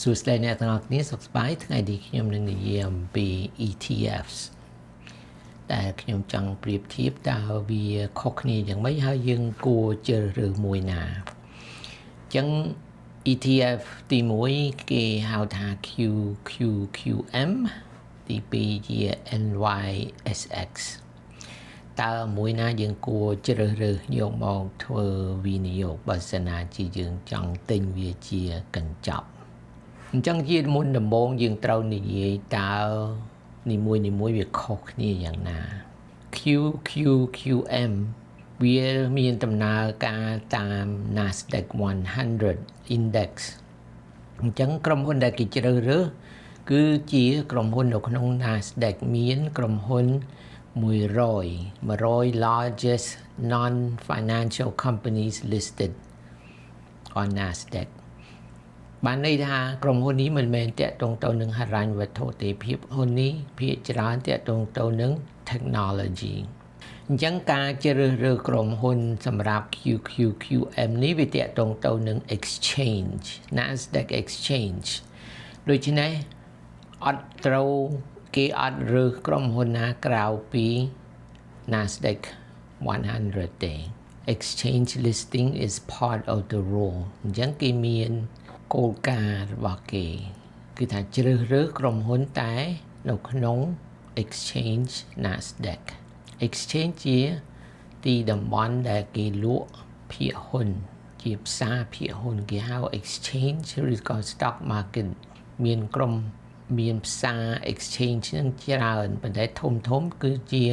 សួស្តីអ្នកទាំងអស់គ្នាសុខសប្បាយថ្ងៃនេះខ្ញុំនឹងនិយាយអំពី ETFs ដែលខ្ញុំចង់ប្រៀបធៀបតើវាខុសគ្នាយ៉ាងម៉េចហើយយើងគួរជ្រើសរើសមួយណាអញ្ចឹង ETF ទី1គេហៅថា QQQM ទី2ជា NYSX តើមួយណាយើងគួរជ្រើសរើសយកមកធ្វើវិនិយោគបើសិនណាជាយើងចង់ទិញវាជាកញ្ចប់អញ្ចឹងជាមុនដំបូងយើងត្រូវនិយាយតើនីមួយនីមួយវាខុសគ្នាយ៉ាងណា QQQM វាមានដំណើរការតាម Nasdaq 100 Index អញ្ចឹងក្រុមហ៊ុនដែលគេជ្រើសរើសគឺជាក្រុមហ៊ុននៅក្នុង Nasdaq មានក្រុមហ៊ុន100 largest non financial companies listed on Nasdaq បានន័យថាក្រុមហ៊ុននេះមិនមែនតាក់ទងទៅនឹងហិរញ្ញវត្ថុទេភាពហ៊ុននេះភាគច្រើនតាក់ទងទៅនឹង technology អញ្ចឹងការជ្រើសរើសក្រុមហ៊ុនសម្រាប់ QQQM នេះវាតាក់ទងទៅនឹង exchange Nasdaq exchange ដូច្នេះអត់ត្រូវគេអត់រើសក្រុមហ៊ុនណាក្រៅពី Nasdaq 100ទេ Exchange listing is part of the rule អញ្ចឹងគេមានគោលការណ៍របស់គេ គឺថាជ្រើសរើសក្រុមហ៊ុនតែនៅក្នុង exchange Nasdaq exchange ជាទីតំបន់ដែលគេលក់ភាគហ៊ុន ជាផ្សារភាគហ៊ុនគេហៅ exchange ឬក៏ stock market មានក្រុមមានផ្សារ exchange នឹងច្រើនប៉ុន្តែធំធំគឺជា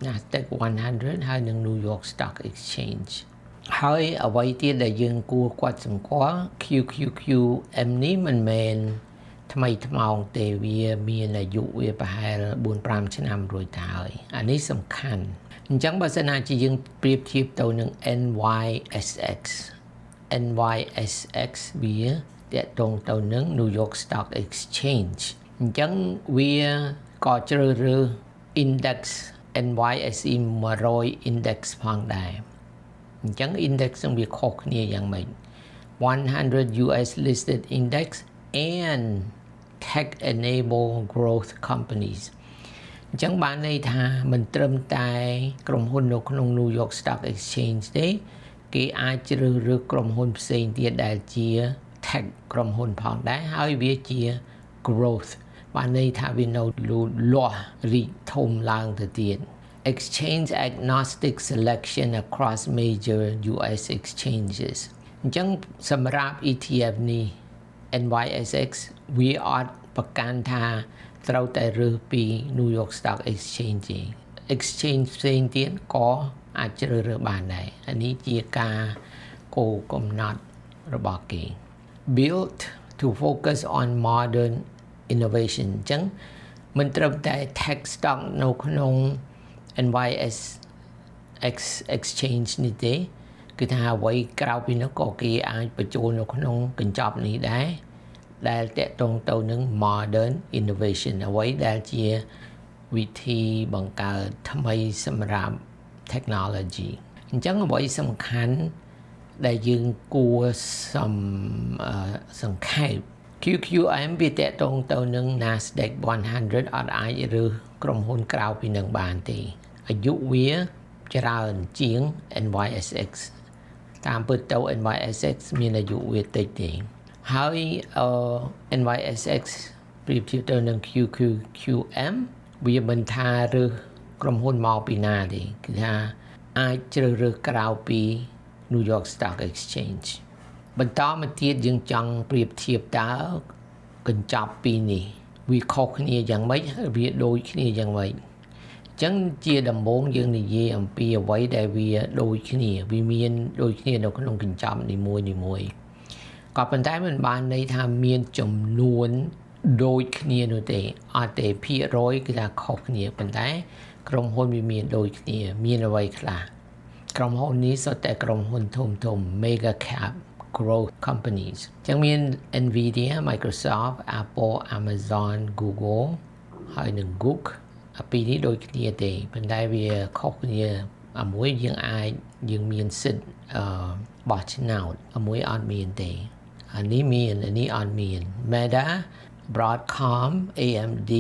Nasdaq 100ហើយនិង New York Stock Exchange ហើយអ្វីទៀតដែលយើងគួរកត់សម្គាល់ QQQM នេះមិនមែនថ្មីថ្មោងទេវាមានអាយុវាប្រហែល4 5ឆ្នាំរួចទៅហើយអានេះសំខាន់អញ្ចឹងបើសិនណាជាយើងប្រៀបធៀបទៅនឹង NYSX NYSX វាតាក់ទងទៅនឹង New York Stock Exchange អញ្ចឹងវាក៏ជ្រើសរើស index NYSE 100 index ផងដែរអញ្ចឹង index នឹងវាខុសគ្នាយ៉ាងម៉េច100 US listed index and tech enable growth companies អញ្ចឹងបានន័យថាមិនត្រឹមតែក្រុមហ៊ុននៅក្នុង New York Stock Exchange ទេគេអាចជ្រើសរើសក្រុមហ៊ុនផ្សេងទៀតដែលជា tech ក្រុមហ៊ុនផងដែរហើយវាជា growth បានន័យថាវានៅលូតលាស់រីកធំឡើងទៅទៀត exchange agnostic selection across major US exchanges អញ្ចឹងសម្រាប់ ETF នេះ NYSX វាអត់ប្រកាន់ថាត្រូវតែរើសពី New York Stock Exchange ទេ exchange ផ្សេងទៀតក៏អាចជ្រើសរើសបានដែរអានេះជាការគោលកំណត់របស់គេ built to focus on modern innovation អញ្ចឹងមិនត្រឹមតែ tech stock នៅក្នុង NYSX exchange នេះទេគឺថាអ្វីក្រៅពីនោះក៏គេអាចបញ្ចូលនៅក្នុងកញ្ចប់នេះដែរដែលតាក់ទងទៅនឹង modern innovation អ្វីដែលជាវិធីបង្កើតថ្មីសម្រាប់ technology អញ្ចឹងអ្វីសំខាន់ដែលយើងគួរសំសង្ខេប QQM វាតាក់ទងទៅនឹង Nasdaq 100អត់អាចរើសក្រុមហ៊ុនក្រៅពីនឹងបានទេអាយុវាច្រើនជាង NYSX តាមពិតទៅ NYSX មានអាយុវាតិចទេហើយអឺ NYSX ប្រៀបធៀបទៅនឹង QQQM វាមិនថារើសក្រុមហ៊ុនមកពីណាទេគឺថាអាចជ្រើសរើសក្រៅពី New York Stock Exchange បន្តមកទៀតយើងចង់ប្រៀបធៀបតើកញ្ចប់ពីរនេះវាខុសគ្នាយ៉ាងម៉េចវាដូចគ្នាយ៉ាងម៉េចអញ្ចឹងជាដំបូងយើងនិយាយអំពីអ្វីដែលវាដូចគ្នាវាមានដូចគ្នានៅក្នុងកញ្ចប់នីមួយនីមួយក៏ប៉ុន្តែមិនបានន័យថាមានចំនួនដូចគ្នានោះទេអត់ទេភាគរយគឺថាខុសគ្នាប៉ុន្តែក្រុមហ៊ុនវាមានដូចគ្នាមានអ្វីខ្លះក្រុមហ៊ុននេះសុទ្ធតែក្រុមហ៊ុនធំធំ mega cap growth companies ចឹងមាន Nvidia, Microsoft, Apple, Amazon, Google ហើយនិង Google អាពីរនេះដូចគ្នាទេប៉ុន្តែវាខុសគ្នាអាមួយយើងអាចយើងមានសិទ្ធិអឺបោះឆ្នោតអាមួយអត់មានទេ អានេះមានអានេះអត់មាន Meta, Broadcom, AMD,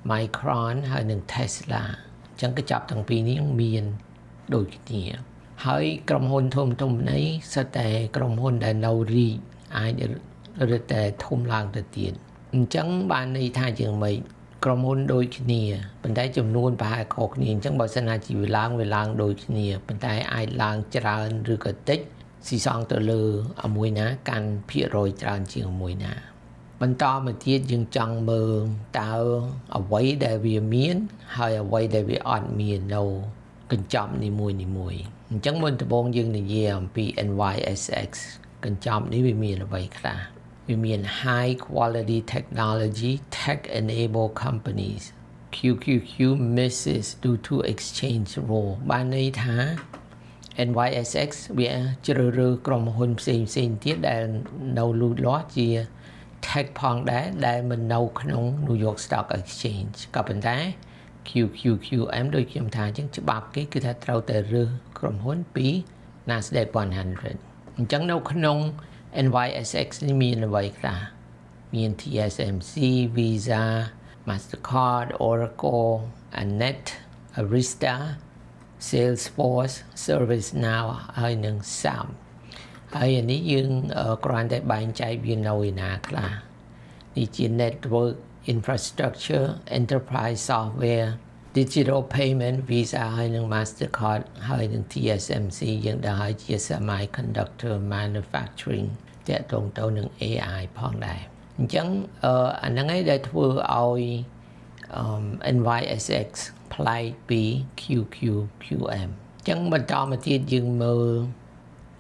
Micron ហើយនិង Tesla អញ្ចឹងកញ្ចប់ទាំងពីរនេះមានដូចគ្នាហើយក្រុមហ៊ុនធំធំនេះសុទ្ធតែក្រុមហ៊ុនដែលនៅរីកអាចរឹតតែធំឡើងទៅទៀតអញ្ចឹងបានន័យថាជាងម៉េចក្រុមហ៊ុនដូចគ្នាប៉ុន្តែចំនួនប្រហែលខុសគ្នាអញ្ចឹងបើសិនណាជាវាឡើងវាឡើងដូចគ្នាប៉ុន្តែអាចឡើងច្រើនឬក៏តិចស៊ីសងទៅលើមួយណាកាន់ភាគរយច្រើនជាងមួយណាបន្តមកទៀតយើងចង់មើលតើអ្វីដែលវាមានហើយអ្វីដែលវាអត់មាននៅកញ្ចប់នីមួយនីមួយអញ្ចឹងមុនដំបូងយើងនិយាយអំពី NYSX កញ្ចប់នេះវាមានអ្វីខ្លះវាមាន high quality technology, tech enable companies. QQQ misses due to exchange rule បានន័យថា NYSX វាជ្រើសរើសក្រុមហ៊ុនផ្សេងផ្សេងទៀតដែលនៅលូតលាស់ជា tech ផងដែរដែលមិននៅក្នុង New York Stock Exchange ក៏ប៉ុន្តែ QQQM ដូចខ្ញុំថាអញ្ចឹងច្បាប់គេគឺថាត្រូវតែរើសក្រុមហ៊ុនពី Nasdaq 100អញ្ចឹងនៅក្នុង NYSX នេះមានអ្វីខ្លះមាន TSMC, Visa, Mastercard, Oracle, Anet, Arista, Salesforce, ServiceNow ហើយនិង SAP ហើយអានេះយើងគ្រាន់តែបែងចែកវានៅឯណាខ្លះនេះជា network infrastructure, enterprise software, digital payment, Visa ហើយនិង Mastercard ហើយនិង TSMC យើងដឹងហើយជា semiconductor manufacturing តាក់ទងទៅនឹង AI ផងដែរអញ្ចឹងអាហ្នឹងឯងដែលធ្វើឲ្យ NYSX ប្លែកពី QQQM អញ្ចឹងបន្តមកទៀតយើងមើល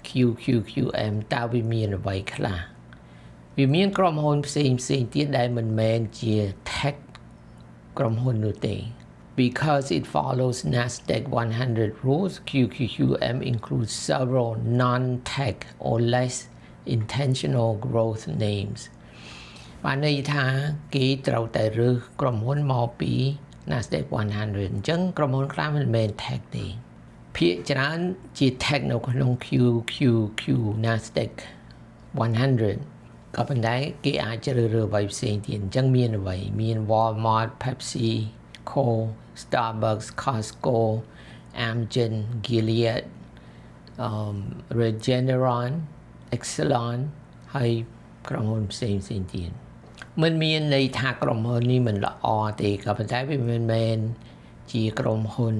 QQQM តើវាមានអ្វីខ្លះវាមានក្រុមហ៊ុនផ្សេងផ្សេងទៀតដែលមិនមែនជា tech ក្រុមហ៊ុននោះទេ Because it follows Nasdaq 100 rules, QQQM includes several non-tech or less intentional growth names. បានន័យថាគេត្រូវតែរើសក្រុមហ៊ុនមកពី Nasdaq 100អញ្ចឹងក្រុមហ៊ុនខ្លះមិនមែន tech ទេភាគច្រើនជា tech នៅក្នុង QQQ Nasdaq 100ក៏ប៉ុន្តែគេអាចជ្រើសរើសអ្វីផ្សេងទៀតអញ្ចឹងមានអ្វីមាន Walmart, Pepsi Co, Starbucks, Costco, Amgen, Gilead, Regeneron, Exelon ហើយក្រុមហ៊ុនផ្សេងផ្សេងទៀតមិនមានន័យថាក្រុមហ៊ុននេះមិនល្អទេក៏ប៉ុន្តែវាមិនមែនជាក្រុមហ៊ុន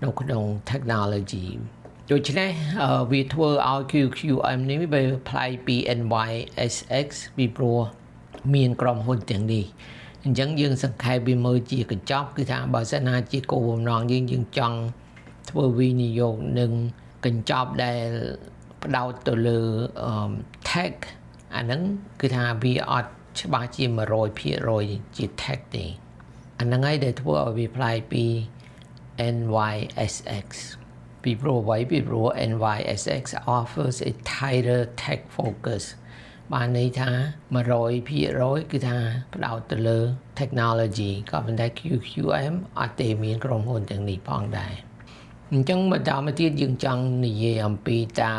នៅក្នុង technology ដូច្នេះវាធ្វើឲ្យ QQM នេះវាប្លែកពី NYSX ពីព្រោះមានក្រុមហ៊ុនទាំងនេះអញ្ចឹងយើងសង្ខេបវាមើលជាកញ្ចប់គឺថាបើសិនណាជាគោលបំណងយើងយើងចង់ធ្វើវិនិយោគនឹងកញ្ចប់ដែលផ្ដោតទៅលើ tech អាហ្នឹងគឺថាវាអត់ច្បាស់ជា100%ជា tech ទេអាហ្នឹងហើយដែលធ្វើឲ្យវាប្លែកពី NYSX ពីព្រោះអ្វីពីព្រោះ NYSX offers a tighter tech focus បានន័យថា100%គឺថាផ្ដោតទៅលើ technology ក៏ប៉ុន្តែ QQM អត់ទេមានក្រុមហ៊ុនទាំងនេះផងដែរអញ្ចឹងបន្តមកទៀតយើងចង់និយាយអំពីតើ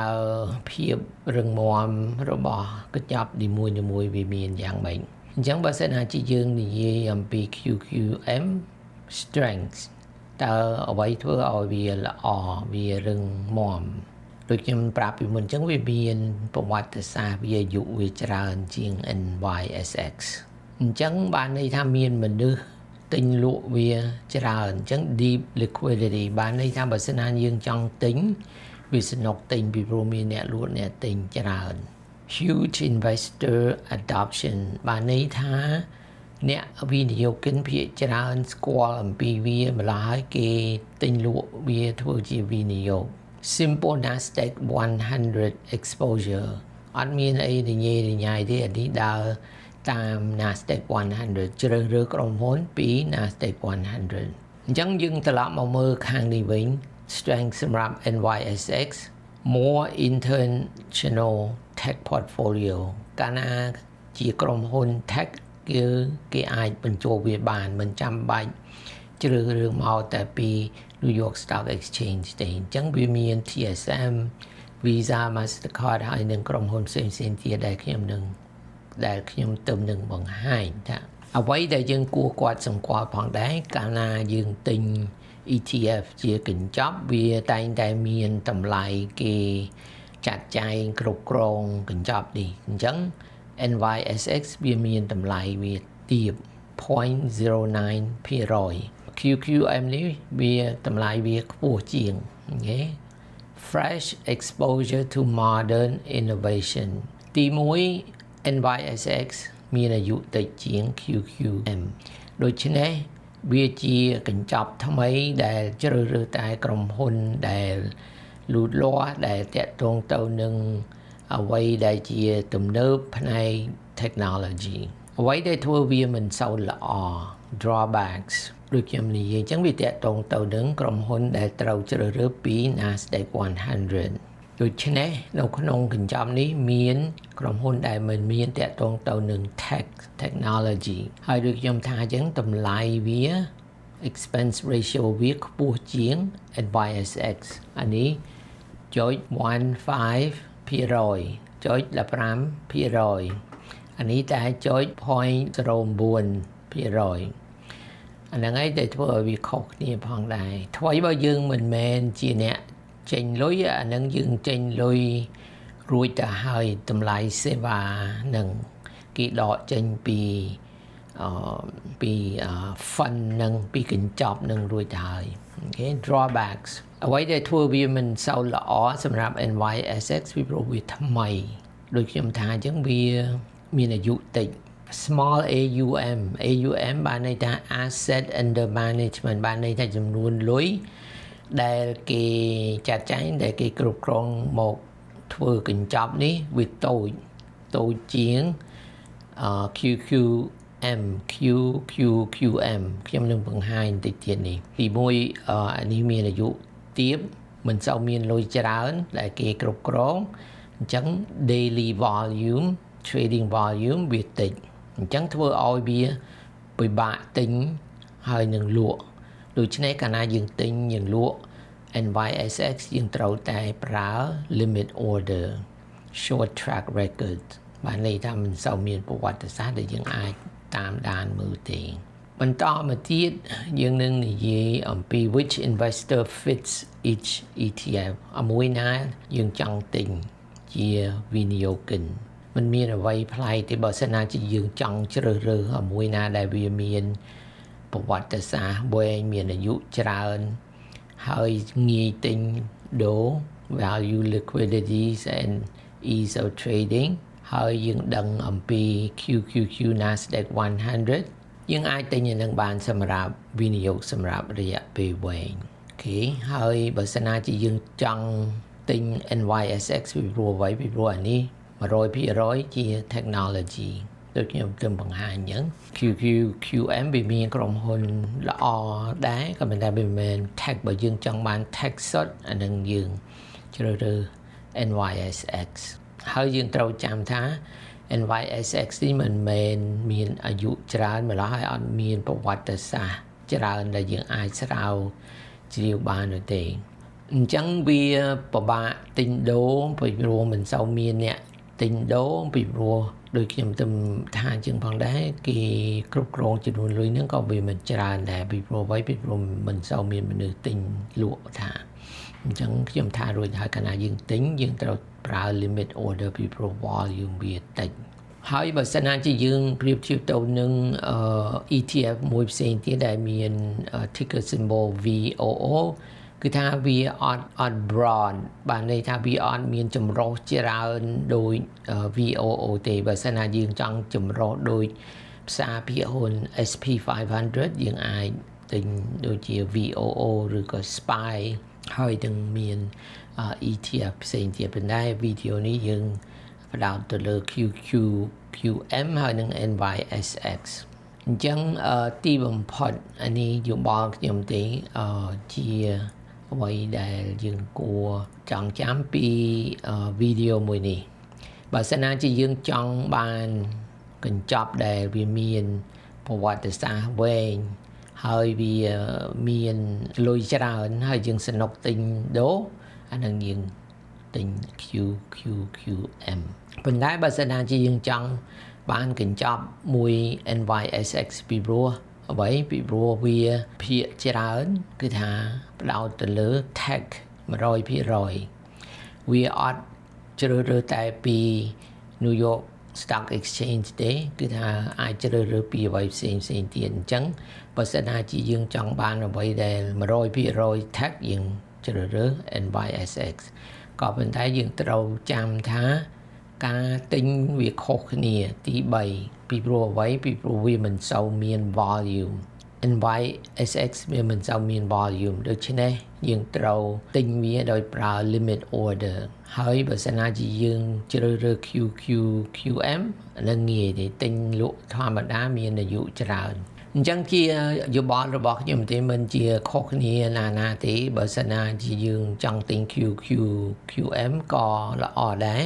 ភាពរឹងមាំរបស់កញ្ចប់នីមួយៗវាមានយ៉ាងម៉េចអញ្ចឹងបើសិនណាជាយើងនិយាយអំពី QQM strengths តើអ្វីធ្វើឲ្យវាល្អវារឹងមាំដូចខ្ញុំប្រាប់ពីមុនអញ្ចឹងវាមានប្រវត្តិសាស្ត្រវាអាយុវាច្រើនជាង NYSX អញ្ចឹងបានន័យថាមានមនុស្សទិញលក់វាច្រើនអញ្ចឹង deep liquidity បានន័យថាបើសិនណាយើងចង់ទិញវាសនុកទិញពីព្រោះមានអ្នកលក់អ្នកទិញច្រើន huge investor adoption បានន័យថាអ្នកវិនិយោគិនភាគច្រើនស្គាល់អំពីវាម្ល៉េះហើយគេទិញលក់វាធ្វើជាវិនិយោគ simple Nasdaq 100 exposure អត់មានអីរញ៉េរញ៉ៃទេអានេះដើរតាម Nasdaq 100ជ្រើសរើសក្រុមហ៊ុនពី Nasdaq 100អញ្ចឹងយើងត្រឡប់មកមើលខាងនេះវិញ strength សម្រាប់ NYSX, more international tech portfolio កាលណាជាក្រុមហ៊ុន tech គឺគេអាចបញ្ចូលវាបានមិនចាំបាច់ជ្រើសរើសមកតែពី New York Stock Exchange ទេអញ្ចឹងវាមាន TSM Visa Mastercard ហើយនិងក្រុមហ៊ុនផ្សេងៗទៀតដែលខ្ញុំទៅនឹងបង្ហាញថាអ្វីដែលយើងគួរគាត់សម្គាល់ផងដែរកាលណាយើងទិញ ETF ជាកញ្ចប់វាតែងតែមានតម្លៃគេចាត់ចែងគ្រប់គ្រងកញ្ចប់នេះអញ្ចឹង NYSX វាមានតម្លៃវាទាប0.09% QQM នេះវាតម្លៃវាខ្ពស់ជាង okay fresh exposure to modern innovation ទី1 NYSX មានអាយុតិចជាង QQM ដូច្នេះវាជាកញ្ចប់ថ្មីដែលជ្រើសរើសតែក្រុមហ៊ុនដែលលូតលាស់ដែលតាក់ទងទៅនឹងអ្វីដែលជាទំនើបផ្នែក technology អ្វីដែលធ្វើវាមិនសូវល្អ drawbacks ដូចខ្ញុំនិយាយអញ្ចឹងវាតាក់ទងទៅនឹងក្រុមហ៊ុនដែលត្រូវជ្រើសរើសពី Nasdaq 100ដូច្នេះនៅក្នុងកញ្ចប់នេះមានក្រុមហ៊ុនដែលមិនមានតាក់ទងទៅនឹង tech technology ហើយដូចខ្ញុំថាអញ្ចឹងតម្លៃវា expense ratio វាខ្ពស់ជាង NYSX អានេះចុច15%ចុច15%អានេះតែចុច0.09%អាហ្នឹងឯងដែលធ្វើឲ្យវាខុសគ្នាផងដែរថ្មីបើយើងមិនមែនជាអ្នកចេញលុយអាហ្នឹងយើងចេញលុយរួចទៅហើយតម្លៃសេវានឹងគេដកចេញពីអឺពី fund នឹងពីកញ្ចប់នឹងរួចទៅហើយ okay drawbacks អ្វីដែលធ្វើវាមិនសូវល្អសម្រាប់ NYSX ពីព្រោះវាថ្មីដូចខ្ញុំថាអញ្ចឹងវាមានអាយុតិច small AUM AUM បានន័យថា asset under management បានន័យថាចំនួនលុយដែលគេចាត់ចែងដែលគេគ្រប់គ្រងមកធ្វើកញ្ចប់នេះវាតូចតូចជាង QQM QQQM ខ្ញុំនឹងបង្ហាញបន្តិចទៀតនេះទីមួយអានេះមានអាយុទាបមិនសូវមានលុយច្រើនដែលគេគ្រប់គ្រងអញ្ចឹង daily volume trading volume វាតិចអញ្ចឹងធ្វើឲ្យវាពិបាកទិញហើយនឹងលក់ដូច្នេះកាលណាយើងទិញយើងលក់ NYSX យើងត្រូវតែប្រើ limit order short track record បានន័យថាមិនសូវមានប្រវត្តិសាស្ត្រដែលយើងអាចតាមដានមើលទេបន្តមកទៀតយើងនឹងនិយាយអំពី which investor fits each ETF អាមួយណាយើងចង់ទិញជាវិនិយោគិនมันមានអ្វីប្លែកទេបើសិនណាជាយើងចង់ជ្រើសរើសអាមួយណាដែលវាមានប្រវត្តិសាស្ត្រវែងមានអាយុច្រើនហើយងាយទិញដូរ value liquidity and ease of trading ហើយយើងដឹងអំពី QQQ Nasdaq 100យើងអាចទិញនឹងបានសម្រាប់វិនិយោគសម្រាប់រយៈពេលវែង okay ហើយបើសិនណាជាយើងចង់ទិញ NYSX ពីព្រោះអ្វីពីព្រោះអានេះ100%ជា technology ដូចខ្ញុំទើបបង្ហាញអញ្ចឹង QQQM វាមានក្រុមហ៊ុនល្អដែរក៏ប៉ុន្តែវាមិនមែន tech បើយើងចង់បាន tech សុទ្ធអានឹងយើងជ្រើសរើស NYSX ហើយយើងត្រូវចាំថា NYSX នេះមិនមែនមានអាយុច្រើនម្ល៉េះហើយអត់មានប្រវត្តិសាស្ត្រច្រើនដែលយើងអាចស្រាវជ្រាវបាននោះទេអញ្ចឹងវាពិបាកទិញដូរពីព្រោះមិនសូវមានអ្នកទិញដូរពីព្រោះដូចខ្ញុំទៅថាជាងផងដែរគេគ្រប់គ្រងចំនួនលុយហ្នឹងក៏វាមិនច្រើនដែរពីព្រោះអ្វីពីព្រោះមិនសូវមានមនុស្សទិញលក់ថាអញ្ចឹងខ្ញុំថារួចហើយកាលណាយើងទិញយើងត្រូវប្រើ limit order ពីព្រោះ volume វាតិចហើយបើសិនណាជាយើងប្រៀបធៀបទៅនឹង ETF មួយផ្សេងទៀតដែលមាន ticker symbol VOO គឺថាវាអត់អត់ broad បានន័យថាវាអត់មានចម្រុះច្រើនដោយ VOO ទេបើសិនណាយើងចង់ចម្រុះដោយផ្សារភាគហ៊ុន SP 500យើងអាចទិញដូចជា VOO ឬក៏ SPY ហើយនឹងមាន ETF ផ្សេងទៀតប៉ុន្តែវីដេអូនេះយើងផ្ដោតទៅលើ QQQM ហើយនិង NYSX អញ្ចឹងទីបំផុតអានេះយោបល់ខ្ញុំទេជាអ្វីដែលយើងគួរចង់ចាំពីវីដេអូមួយនេះបើសិនណាជាយើងចង់បានកញ្ចប់ដែលវាមានប្រវត្តិសាស្ត្រវែងហើយវាមានលុយច្រើនហើយយើងសនុកទិញដូរអានឹងយើង ទិញ QQQM ប៉ុន្តែបើសិនណាជាយើងចង់បានកញ្ចប់មួយ NYSX ពីព្រោះអ្វីពីព្រោះវាភាគច្រើនគឺថាផ្ដោតទៅលើ tech 100%វាអត់ជ្រើសរើសតែពី New York Stock Exchange ទេគឺថាអាចជ្រើសរើសពីអ្វីផ្សេងផ្សេងទៀតអញ្ចឹងបើសិនណាជាយើងចង់បានអ្វីដែល100% tech យើងជ្រើសរើស NYSX ក៏ប៉ុន្តែយើងត្រូវចាំថាការទិញវាខុសគ្នាទី3ពីព្រោះអ្វីពីព្រោះវាមិនសូវមាន volume NYSX វាមិនសូវមាន volume ដូច្នេះយើងត្រូវទិញវាដោយប្រើ limit order ហើយបើសិនណាជាយើងជ្រើសរើស QQQM នឹងងាយទេទិញលក់ធម្មតាមានអាយុច្រើនអញ្ចឹងជាយោបល់របស់ខ្ញុំទេមិនជាខុសគ្នាណាណាទេបើសិនណាជាយើងចង់ទិញ QQQM ក៏ល្អដែរ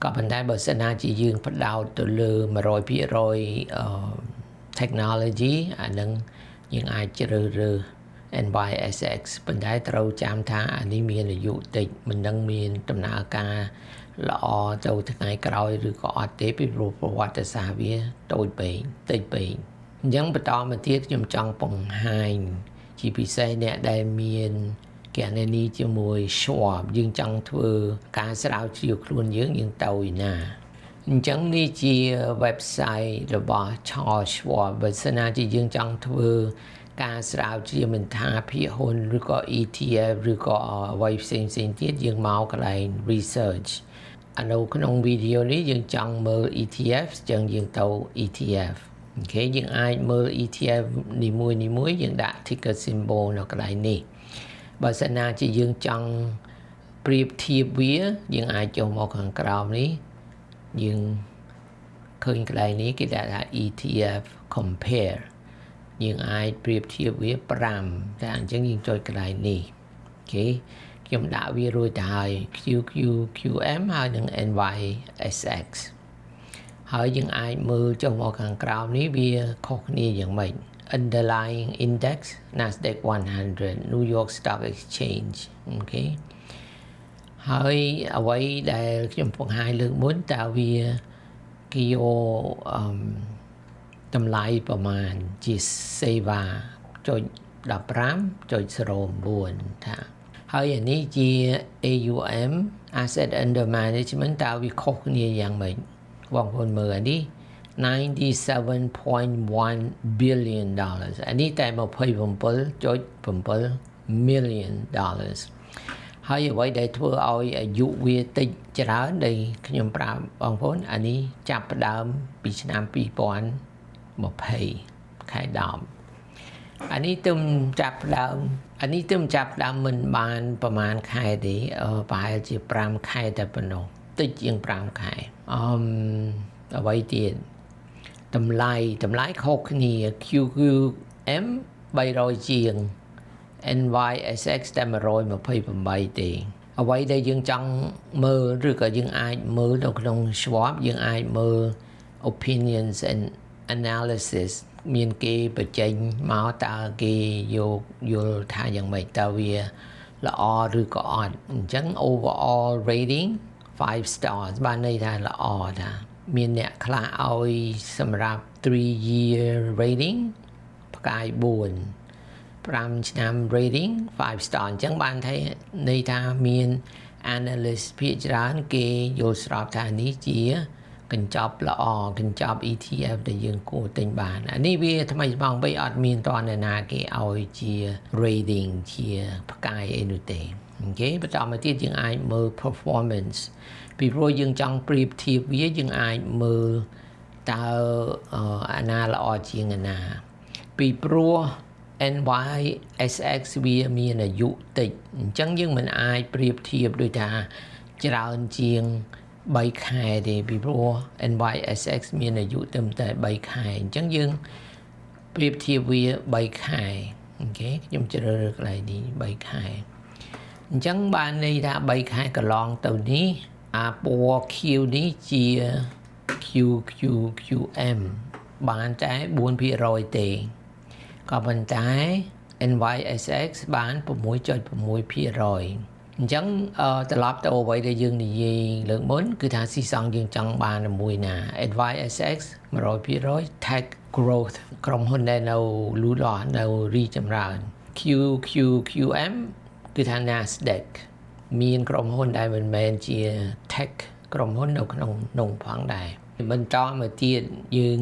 ក៏ប៉ុន្តែបើសិនណាជាយើងផ្ដោតទៅលើ100%អឺ technology អានឹងយើងអាចជ្រើសរើស NYSX ប៉ុន្តែត្រូវចាំថាអានេះមានអាយុតិចមិនដឹងមានដំណើរការល្អទៅថ្ងៃក្រោយឬក៏អត់ទេពីព្រោះប្រវត្តិសាស្ត្រវាតូចពេកតិចពេកអញ្ចឹងបន្តមកទៀតខ្ញុំចង់បង្ហាញជាពិសេសអ្នកដែលមានគណនីជាមួយ Schwab យើងចង់ធ្វើការស្រាវជ្រាវខ្លួនយើងយើងទៅឯណាអញ្ចឹងនេះជា website របស់ Charles Schwab បើសិនណាជាយើងចង់ធ្វើការស្រាវជ្រាវមិនថាភាគហ៊ុនឬក៏ ETF ឬក៏អ្វីផ្សេងផ្សេងទៀតយើងមកកន្លែង research អានៅក្នុងវីដេអូនេះយើងចង់មើល ETF អញ្ចឹងយើងទៅ ETF OK យើងអាចមើល ETF នីមួយនីមួយយើងដាក់ ticker symbol នៅកន្លែងនេះបើសិនណាជាយើងចង់ប្រៀបធៀបវាយើងអាចចូលមកខាងក្រោមនេះយើងឃើញកន្លែងនេះគេដាក់ថា ETF compare យើងអាចប្រៀបធៀបវា5តែអញ្ចឹងយើងចុចកន្លែងនេះOK ខ្ញុំដាក់វារួចទៅហើយ QQQM ហើយនិង NYSX ហើយយើងអាចមើលចុះមកខាងក្រោមនេះវាខុសគ្នាយ៉ាងម៉េច underlying index Nasdaq 100 New York Stock Exchange OK ហើយអ្វីដែលខ្ញុំបង្ហាញលើកមុនតើវាគេយកអឺតម្លៃប្រមាណជាសេវាចុច15.09ថាហើយអានេះជា AUM Asset Under Management តើវាខុសគ្នាយ៉ាងម៉េចបងប្អូនមើលអានេះ97.1 billion dollars អានេះតែ27.7 million dollars ហើយអ្វីដែលធ្វើឲ្យអាយុវាតិចច្រើនដែលខ្ញុំប្រាប់បងប្អូនអានេះចាប់ផ្ដើមពីឆ្នាំ2020ខែ10អានេះទើបចាប់ផ្ដើមអានេះទើបចាប់ផ្ដើមមិនបានប្រហែលខែទេប្រហែលជា5ខែតែប៉ុណ្ណោះតិចជាង5ខែអឺអ្វីទៀតតម្លៃតម្លៃខុសគ្នា QQM 300ជាង NYSX តែ128ទេអ្វីដែលយើងចង់មើលឬក៏យើងអាចមើលនៅក្នុង Schwab យើងអាចមើល opinions and analysis មានគេបញ្ចេញមកតើគេយកយល់ថាយ៉ាងម៉េចតើវាល្អឬក៏អត់អញ្ចឹង overall rating 5 stars បានន័យថាល្អថាមានអ្នកខ្លះឲ្យសម្រាប់3 year rating ផ្កាយ4 5ឆ្នាំ rating 5 star អញ្ចឹងបានថាន័យថាមាន analyst ភាគច្រើនគេយល់ស្របថានេះជាកញ្ចប់ល្អកញ្ចប់ ETF ដែលយើងគួរទិញបានអានេះវាថ្មីស្មងពេកអត់មានតនណាគេឲ្យជា rating ជាផ្កាយអីនោះទេOK បន្តមកទៀតយើងអាចមើល performance ពីព្រោះយើងចង់ប្រៀបធៀបវាយើងអាចមើលតើអាណាល្អជាងអាណាពីព្រោះ NYSX វាមានអាយុតិចអញ្ចឹងយើងមិនអាចប្រៀបធៀបដូចថាច្រើនជាង3ខែទេពីព្រោះ NYSX មានអាយុត្រឹមតែ3ខែអញ្ចឹងយើងប្រៀបធៀបវា3ខែOK ខ្ញុំជ្រើសរើសកន្លែងនេះ3ខែអញ្ចឹងបានន័យថា3ខែកន្លងទៅនេះអាពណ៌ខៀវនេះជា QQQM បានតែ4%ទេក៏ប៉ុន្តែ NYSX បាន6.6% អញ្ចឹងត្រឡប់ទៅអ្វីដែលយើងនិយាយលើកមុនគឺថាស៊ីសងយើងចង់បានមួយណា NYSX 100% Tech Growth ក្រុមហ៊ុនដែលនៅលូតលាស់នៅរីចម្រើន QQQM គឺថា Nasdaq មានក្រុមហ៊ុនដែលមិនមែនជា tech ក្រុមហ៊ុននៅក្នុងនោះផងដែរបន្តមកទៀតយើង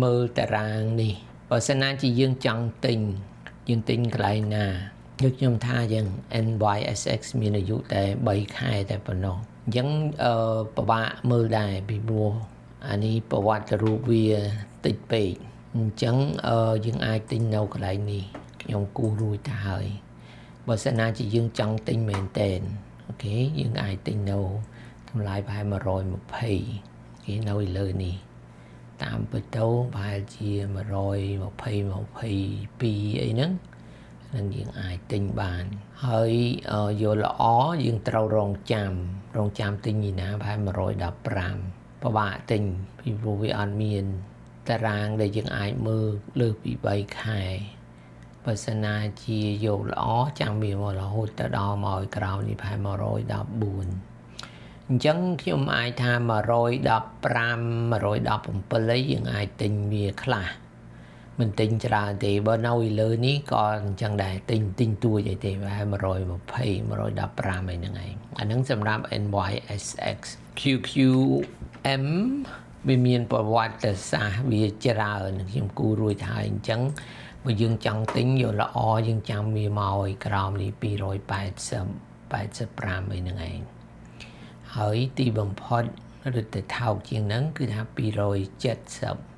មើលតារាងនេះបើសិនណាជាយើងចង់ទិញយើងទិញកន្លែងណាដូចខ្ញុំថាយ៉ាង NYSX មានអាយុតែ3ខែតែប៉ុណ្ណោះអញ្ចឹងអឺពិបាកមើលដែរពីព្រោះអានេះប្រវត្តិរូបវាតិចពេកអញ្ចឹងអឺយើងអាចទិញនៅកន្លែងនេះខ្ញុំគូសរួចទៅហើយបើសិនណាជាយើងចង់ទិញមែនតែន OK យើងអាចទិញនៅតម្លៃប្រហែល120គេនៅលើនេះតាមពិតទៅប្រហែលជា120 22អីហ្នឹងនឹងយើងអាចទិញបានហើយយកល្អយើងត្រូវរងចាំរងចាំទិញនេះណាប្រហែល115ពិបាកទិញពីព្រោះវាអត់មានតារាងដែលយើងអាចមើលលើសពី3ខែបើសិនណាជាយកល្អចាំវាមករហូតទៅដល់មកក្រោយនេះប្រហែល114អញ្ចឹងខ្ញុំអាចថា115 117អីយើងអាចទិញវាខ្លះមិនទិញច្រើនទេបើនៅលើនេះក៏អញ្ចឹងដែរទិញទិញទួចអីទេប្រហែល120 115អីហ្នឹងឯងអាហ្នឹងសម្រាប់ NYSX QQM វាមានប្រវត្តិសាស្ត្រវាច្រើនខ្ញុំគូរួចហើយអញ្ចឹងបើយើងចង់ទិញយកល្អយើងចាំវាមកឲ្យក្រោមនេះ280 85អីហ្នឹងឯងហើយទីបំផុតរឹតតែថោកជាងហ្នឹងគឺថា270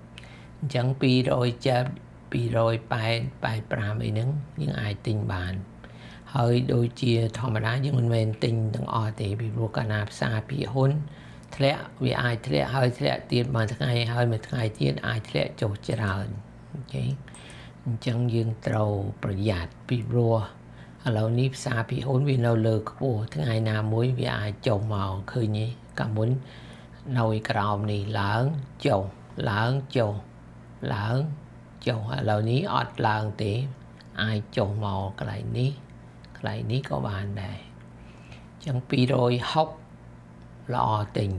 អញ្ចឹង270 280 85អីហ្នឹងយើងអាចទិញបានហើយដូចជាធម្មតាយើងមិនមែនទិញទាំងអស់ទេពីព្រោះកាលណាផ្សារភាគហ៊ុនធ្លាក់វាអាចធ្លាក់ហើយធ្លាក់ទៀតមួយថ្ងៃហើយមួយថ្ងៃទៀតអាចធ្លាក់ចុះច្រើន OK អញ្ចឹងយើងត្រូវប្រយ័ត្នពីព្រោះឥឡូវនេះផ្សារភាគហ៊ុនវានៅលើខ្ពស់ថ្ងៃណាមួយវាអាចចុះមកឃើញទេកាលមុននៅក្រោមនេះឡើងចុះឡើងចុះឡើងចុះឥឡូវនេះអត់ឡើងទេអាចចុះមកកន្លែងនេះកន្លែងនេះក៏បានដែរអញ្ចឹង260ល្អទិញ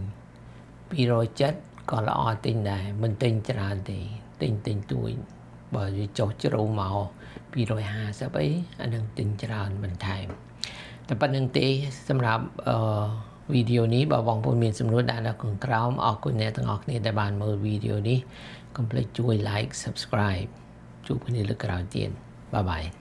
270ក៏ល្អទិញដែរមិនទិញច្រើនទេទិញទិញទួយបើវាចុះជ្រៅមក250អីអានឹងទិញច្រើនបន្ថែមតែប៉ុណ្្នឹងទេសម្រាប់អឺវីដេអូនេះបើបងប្អូនមានសំណួរដាក់នៅខាងក្រោមអរគុណអ្នកទាំងអស់គ្នាដែលបានមើលវីដេអូនេះកុំភ្លេចជួយ like subscribe ជួបគ្នាលើកក្រោយទៀត bye bye.